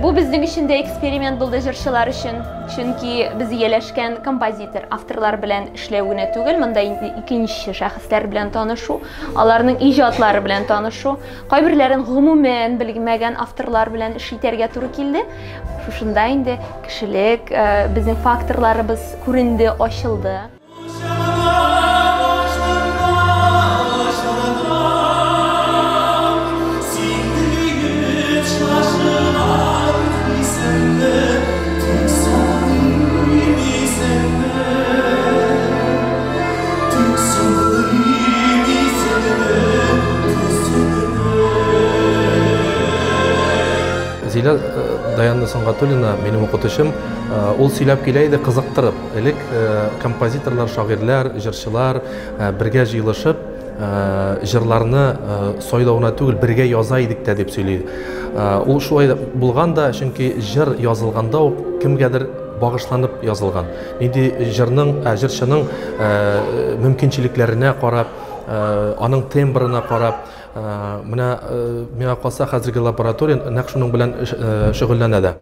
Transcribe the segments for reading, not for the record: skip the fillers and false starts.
Бу безнең өчен дә эксперимент булды җырчылар өчен, чөнки без ияләшкән композитор, авторлар белән эшләү генә түгел, монда инде икенче шәхесләр белән танышу, аларның иҗатлары белән танышу, кайберләрен гомумән белмәгән авторлар белән эш итәргә туры килде. Шушында инде кешелек, безнең факторларыбыз күренде, ачылды. Зилә Даяна Сөнгатуллина, минем укытучым, ул сөйләп килә иде кызыктырып. Элек композиторлар, шагыйрьләр, җырчылар бергә җыелышып, җырларны сайлау гына түгел, бергә яза идек тә дип сөйли. Ул шулай булган да, чөнки җыр язылганда ук кемгәдер багышланып язылган. Нинди җырның, җырчының мөмкинчелекләренә карап, аның тембрына карап, менә миңа калса, хәзерге лаборатория нәкъ шуның белән шөгыльләнә дә.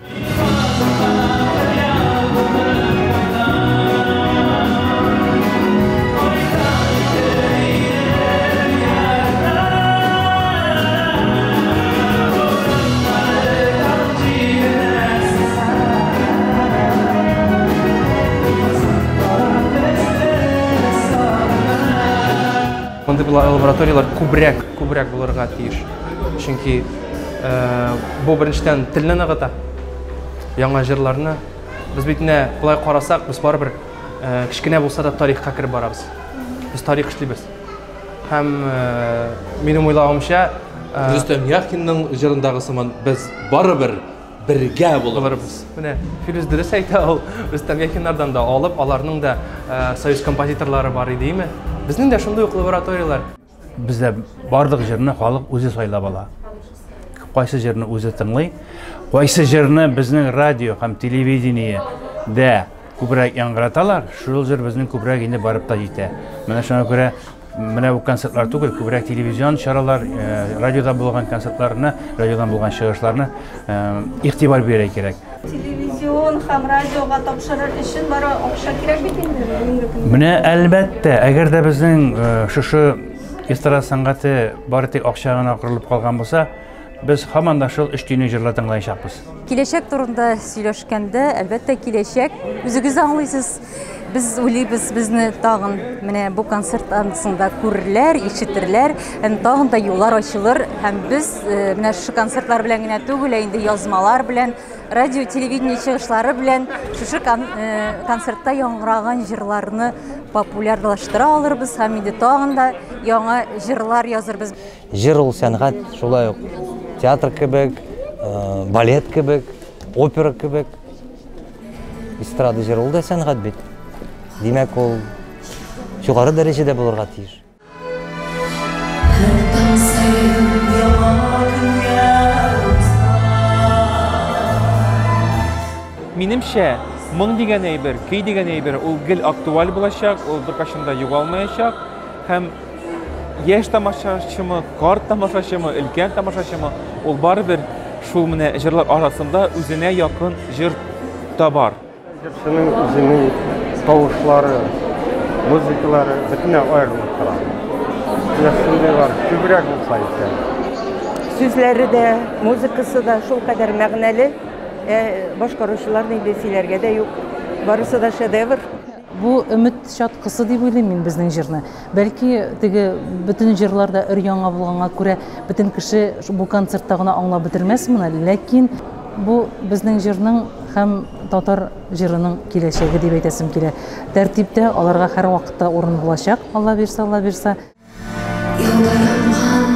Мондый лабораторияләр күбрәк, күбрәк булырга тиеш. Чөнки бу беренчедән телне ныгыта, яңа җырларны. Без бит менә болай карасак, без барыбер кечкенә булса да тарихка кереп барабыз. Без тарих эшлибез. Һәм минем уйлавымча, Рөстәм Яхинның җырындагы сыман без барыбер бергә булырбыз. Менә Филүс дөрес әйтә, ул Рөстәм Яхиннардан да алып, аларның да союз композиторлары бар иде, име? Безнең дә шундый ук лабораторияләр. Бездә барлык җырны халык үзе сайлап ала. Кайсы җырны үзе тыңлый, кайсы җырны безнең радио һәм телевидениедә күбрәк яңгыраталар, шул җыр безнең күбрәк инде барып та җитә. Менә шуңа күрә менә бу концертлар түгел, күбрәк телевизион чаралар, радиода булган концертларны, радиодан булган чыгышларны игътибар бирергә кирәк. Телевизион һәм радиога тапшырыр өчен бары акча кирәк бит инде бүгенге көндә. Менә әлбәттә, әгәр дә безнең шушы эстрада сәнгате бары тик акча гына корылып калган булса, без һаман да шул өч тиенлек җырлар тыңлаячакбыз. Киләчәк турында сөйләшкәндә, әлбәттә, киләчәк үзегез аңлыйсыз. Без уйлыйбыз, безне тагын менә бу концерттан соң да күрерләр, ишетерләр, һәм тагын да юллар ачылыр. Һәм без менә шушы концертлар белән генә түгел, ә инде язмалар белән, радио, телевидение чыгышлары белән шушы концертта яңгыраган җырларны популярлаштыра алырбыз һәм инде тагын да яңа җырлар язырбыз. Җыр ул сәнгать, шулай ук театр кебек, балет кебек, опера кебек. Эстрада җыры ул да сәнгать бит. Димәк, ул югары дәрәҗәдә булырга тиеш. Минемчә, моң дигән әйбер, көй дигән әйбер ул гел актуаль булачак, ул беркайчан да югалмаячак. Һәм яшь тамашачымы, карт тамашачымы, өлкән тамашачымы, ул барыбер шул менә җырлар арасында үзенә якын җыр табар. Җырчының үзенең тавышлары, музыкалары бөтенләй аерылып тора. Менә шундыйлар күбрәк булса икән. Сүзләре дә, музыкасы да шулкадәр мәгънәле, башкаручылар инде сөйләргә дә юк. Барысы да шедевр. Бу өмет чаткысы дип уйлыйм мин безнең җырны. Бәлки теге бөтен җырлар да өр-яңа булганга күрә бөтен кеше бу концертта гына аңлап бетермәс моны, ләкин бу безнең җырның һәм татар җырының киләчәге дип әйтәсем килә. Тәртиптә аларга һәр вакытта урын булачак, Алла бирсә, Алла бирсә. Яңгыранган